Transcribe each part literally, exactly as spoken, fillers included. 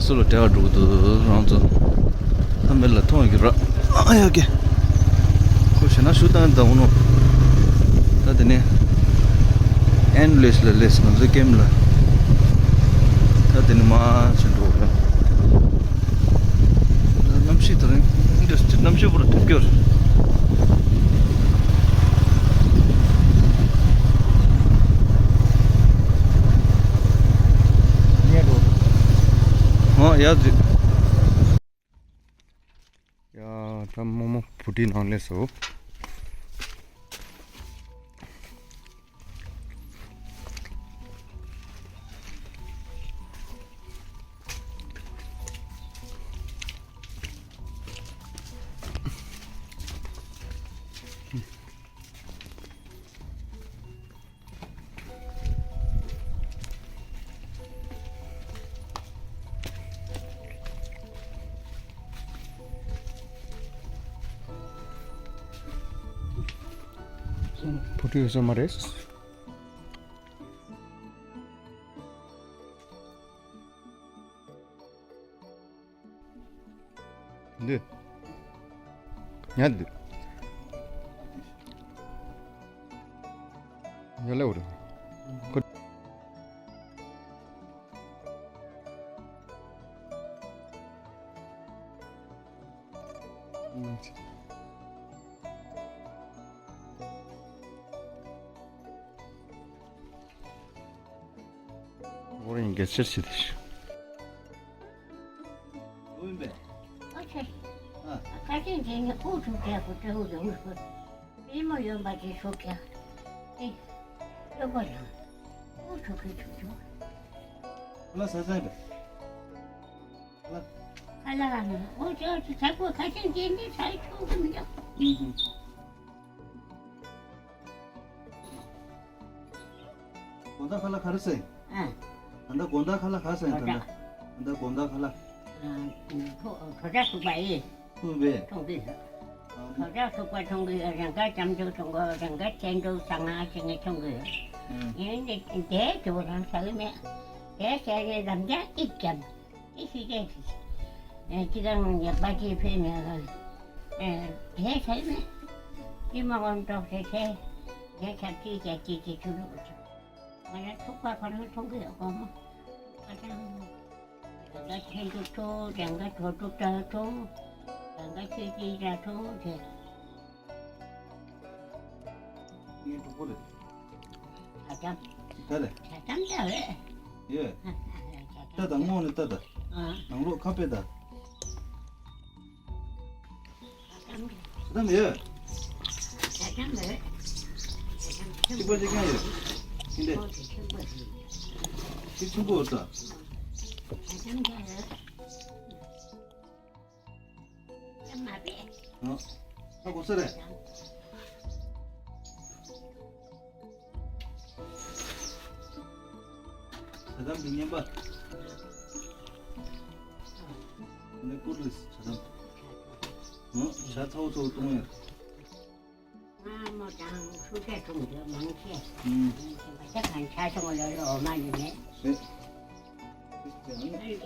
ཚོ་ལ་འབྲེལ་བ་འགྲོ་གི་འདུག་རང་ཚོ། ད་མེད་ལ་མཐོང་གི་ར། ཨ་ཡ་གེ། ཁོ་ཞེ་ན་ཞུ་བཏང་ད་འོ་ནོ། ད་དེ་ནས། ཨེན་ལེས་ལ་ལེས་ང་ཚོའི་ཀེམ་ལ། ད་དེ་ནས་མ་ཕྱིན་འགྲོ་གི་ར། གནམ་གཤིས་དེ་རིང་འདྲ་གནམ་གཤིས་པོ་ལ་ཐུག་གྱུར། ཉལ་འགྲོ། ཨོ་ཡ་ཛི། ཡ་ད་རྨོ་མོ་བུ་ཁྲིད་ནང་སླེབས་སོང་། བུ་ཁྲིད་ཡོད་ས་མ་རེད། འདི། ཉལ་འདི། ཉལ་ལེ་འུར། ཁོ། ཨོ་རེད། འགལ་ཆེར་བྱེད་དེ་ཤི། ཨོ་ཆེ། ཨ། ཁ་ཆེན་ཆེན་ནི་ཨུ་ཐུག་གེ་ཧུ་ཏེ་ཧུ་ཏེ་ཧུ་ཧུ། མི་མོ་ཡོན་པ་ཅི་ཤོ་ཁེ། ཨེ། ཡོ་པ་ལ། ཨུ་ཐུག་གེ་ཆུ་ཆུ། ལ་ས་ས་རེད། ལ། ཁ་ལ་ར་ནི་ཨུ་ཆོ་ཆུ་ཆ་ཁོ་ཁ་ཆེན་ཆེན་ནི་ས་ཆུ་གི་མི་ཡོ། ཨུ་ཧུ། དགོང་དག་ཁ་ལག་ག་རེ་ཟ་ཡིན། ཨ། ད་ལྟ་དགོང་དག་ཁ་ལག་ག་ཟ་ཡིན་ད་ལྟ། ད་ལྟ་དགོང་དག་ཁ་ལག་ཨ། ཁོ་ཁོ་ཚ་ཐུག་པ་ཡིན། ཐུག་པས། ཐུག་པས། ཨ། ཁོ་ཚ་ཐུག་པ་ཐུག་གི་ཡོད། རང་ག་ལྕམ་ཆུང་ཐུག་གི་རང་ག་ཆེན་ཐུག་ཟ་ང་ཆེ་ངེ་ཐུག་གི་ཡོད། ཨ། ཡིན་ནི་དེ་དེ་རང་ཟ་གི་མེད། དེ་ཟ་ནི་ལམ་རྒྱག་ཨིབ་ཀྱང་། ཅི་ཞིག་རེད། ཨེ་ཅི་གང་ངས་པ་ཅི་ཕེ་ནས་ཨེ་དེ་ཟེར་ནས་ཅི་མ་གོན་ཏོག་ཙེ་ཟེར། ངས་ཆབ་ཅི་བྱས་ཅི་ཅི་ཆུ་ལུག་ཅི། ང་ཡང་ཐུག་པ་ཁོ་ན་ཐུག་གི་ཡོད་གོ་མོ། ཁ་ཅང་། རང་ག་ཆེན་ཐུག་ཐུག་རང་ག་གྲོ་ཐུག་ཏྲ་ཐུག་རང་ག་ཆུ་ཅི་ཏྲ་ཐུག་ཟེར། ངའི་གྲོགས་པོ་རེད། ཇ་ཆམ། ད་རེད། ཇ་ཆམ་ད་རེད། ཡོད། ཇ་ཆམ། ལྟ་དང་སྔོན་ནས་ལྟ་དང་། ཨ། ནང་ལོགས་ཁ་ཕྱེ་དང་། ཇ་ཆམ་ཡོད། ཇ་ཆམ་རེད། ཇ་ཆམ་ཆེན་པོ་ཅིག་ཀྱང་ཡོད། ཁྱིམ་པས། ཆེན་པོ་ཞིག་ཅིག་ཆེན་པོ་ཡོད་ས། ཇ་ཆམ་ད་རེད། ཨ། ད་གོ་ས་རེད། ཇ་ཆམ་གྱི་བརྙན་པ། ནི་ཀུར་ལིས་ཇ་ཆམ། ཨ། ཇ་ཚ་བོ་ཚ་བོ་བཏུང་ཡ། ང་མོ་དང་ཆུ་ཚ་འཐུང་རྒྱུ་མང་ཆེ། ཨུམ། ད་གང་ཆ་སོང་ལོ་ལོ་འོ་མ་ནི་མེད། ཨེ། ཨེ།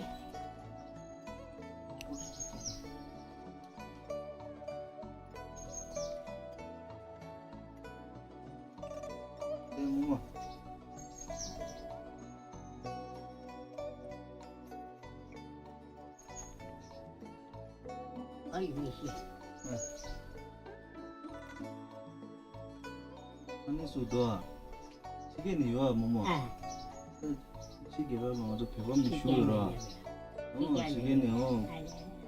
ཨེ་ངོ་མ། ཨ་ཡིན་ཤེས། ཨ་ནི་སུ་དོ། ཕྱི་རྒྱལ་ནས་ཡོད་ཨ་མོ་མོ། ཨ། ཕྱི་རྒྱལ་ལ་ང་ཚོ་བོད་པ་མི་ཞུ་ཡོད་ར། ཨོ་ཕྱི་རྒྱལ་ནས་ཨོ།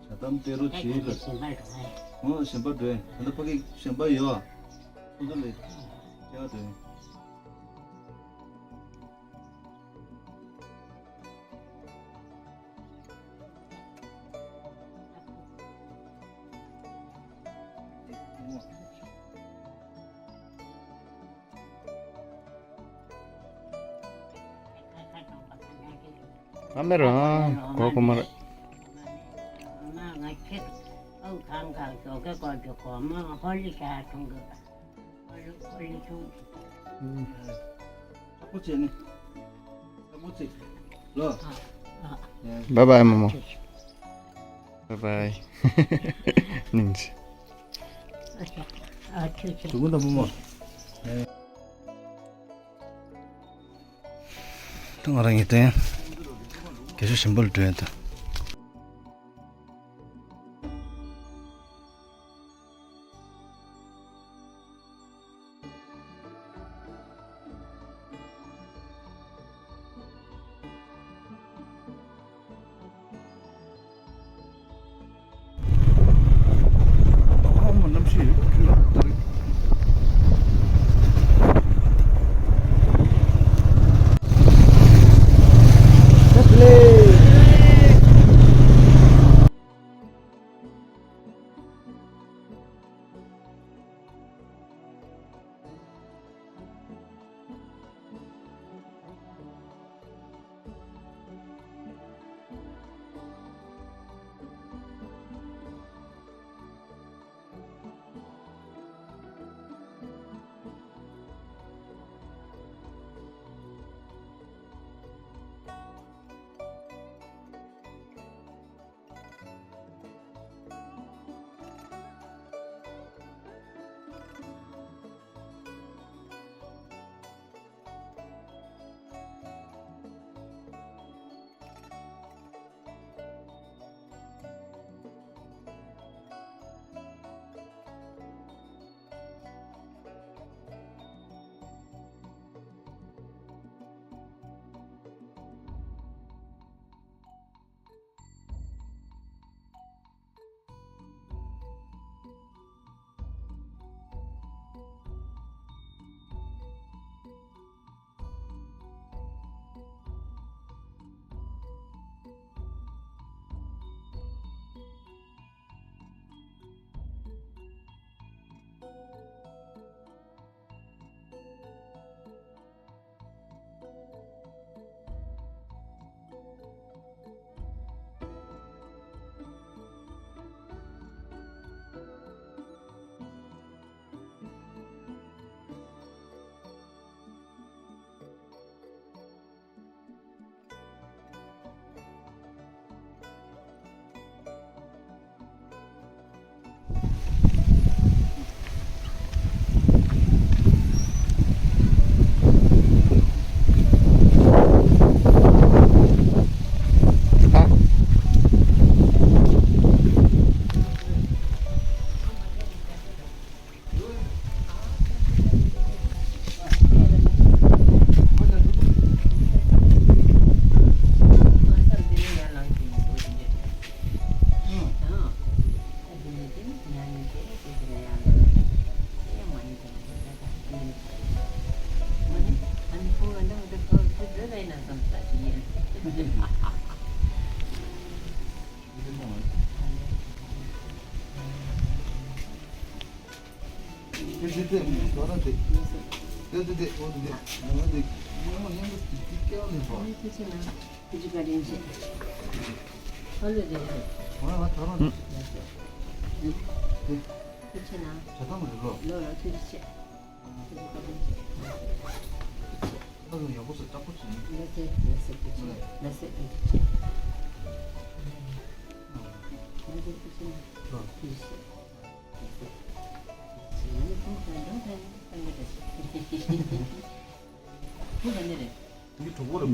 ཇ་དམ་སྤེལ་རོགས་བྱེད་ལ། ཨོ་གཞན་པ་འགྲོ་ཡ། ད་ལྟ་ཕ་གི་གཞན་པ་ཡོད་ཨ། ཁོ་ཚོ་ལས་སྐྱེ་བ་འགྲོ་ཡ། ཨ་མེ་རང་གོ་གོ་མ་རེད། ང་ང་ཆེ་ཨོ་ཁང་ཁང་ཞོགས་ཀས་སྐོར་གྱི་གོ་མ་ཧོ་ལི་ཤ་འཐུང་གི། ཨུམ། ཨ་ཁུ་ཚེ་ནི། ཨ་ཁུ་ཚེ། ལོ། ཨ། བའི་བའི་རྨོ་མོ། བའི་བའི། སྙིང་རྗེ། ཨ་ཁྱོད་ཁྱོད། གྲུ་གུ་དང་རྨོ་མོ། ད་ང་རང་གཉིས་དེ་རྒྱ་ཤོད་ཞིམ་པོ་ལ་འགྲོ་ཡོད་ད།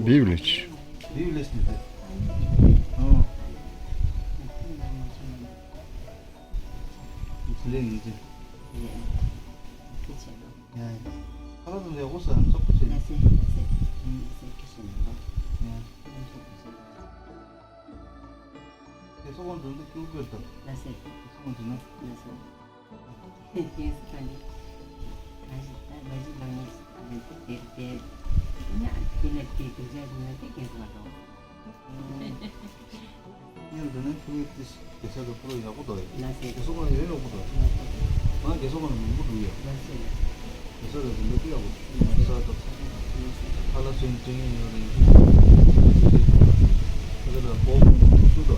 Village. Village དེ། ཨོ། ལས་ཡིན་ཅི། ཡ། ཁ་ལག་དང་ཡག་པོ་ཟ་ཙོག་པོ་བྱེད། ལ་སེ་ལ་སེ། ཨུམ། ལ་སེ་ཁ་ཤས་མི་འདུག་ཡ། ཁ་ཤས་ཁ་ཤས། དེ་ཚོ་དབང་འདུན་དུ་སྐྱུར་དགོས་དང་། ལ་སེ། དེ་ཚོ་དབང་འདུན་ན། ལ་སེ། ཁྱེད་སུ་ག་ནས། ང་ཞིག་ད་ང་ཞིག་ལ་ངས་ལས་དེ་དེར་དེར། ཡ་དེ་ལ་དེ་དུ་ཅག་གི་ང་དེ་ཁྱེད་སུ་མ་གཏོགས། ཡང་དེ་ནས་ཁྱོད་ཀྱིས་དེ་ས་དུ་ཕུ་རུ་ཡག་པོ་འདུག་ཡ། ལ་སེ། དེ་ཚོ་ག་ཡོད་ཡག་པོ་འདུག་ང་དེ་ཚོ་ག་མང་པོ་འདུག་ཡ། ལ་སེ། དེ་ཚོ་ག་རིན་པོ་འདུག་ཡ། ས་དང་། ཁ་ལག་ཚོན་ཅན་ཡོད་རེད། ཁ་ལག་ལ་སྒོ་མང་པོ་ཚུད་དོ།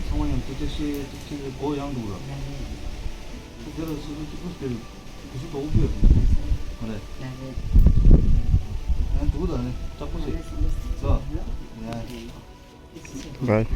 ཚང་མ་ཡང་དེ་ཚོ་ཤེས་ཅིག་ཆེ་སྒོ་ཡང་འདུག་ར། དེ་ལ་སུ་སུ་གཅིག་པུ་དེ་དེ་ཚོ་དོག་པོ་ཡོད་རེད། ཨ་རེད། ཨ་འདུག་ད་ནི་ལྕགས་པོ་ཞིག་ལ། ཡ། Bye.